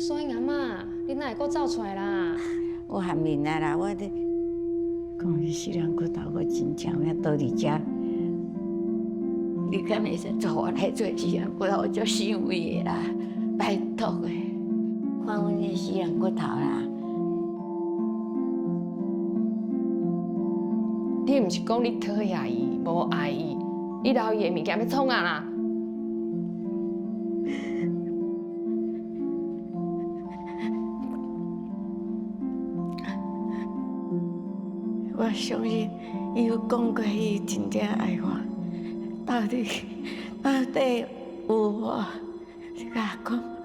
所以阿嬤，你哪會閣走出來啦？我含面啊啦，我咧講死人骨頭，我真正欲倒佇遮。你敢會使帶我來做死人骨頭？我足欣慰的啦，拜託的，看阮的死人骨頭啦。你毋是講你討厭伊，無愛伊，你留伊的物件欲創啊啦？我相信伊有講過，伊真正愛我，到底到底有無？你共我講。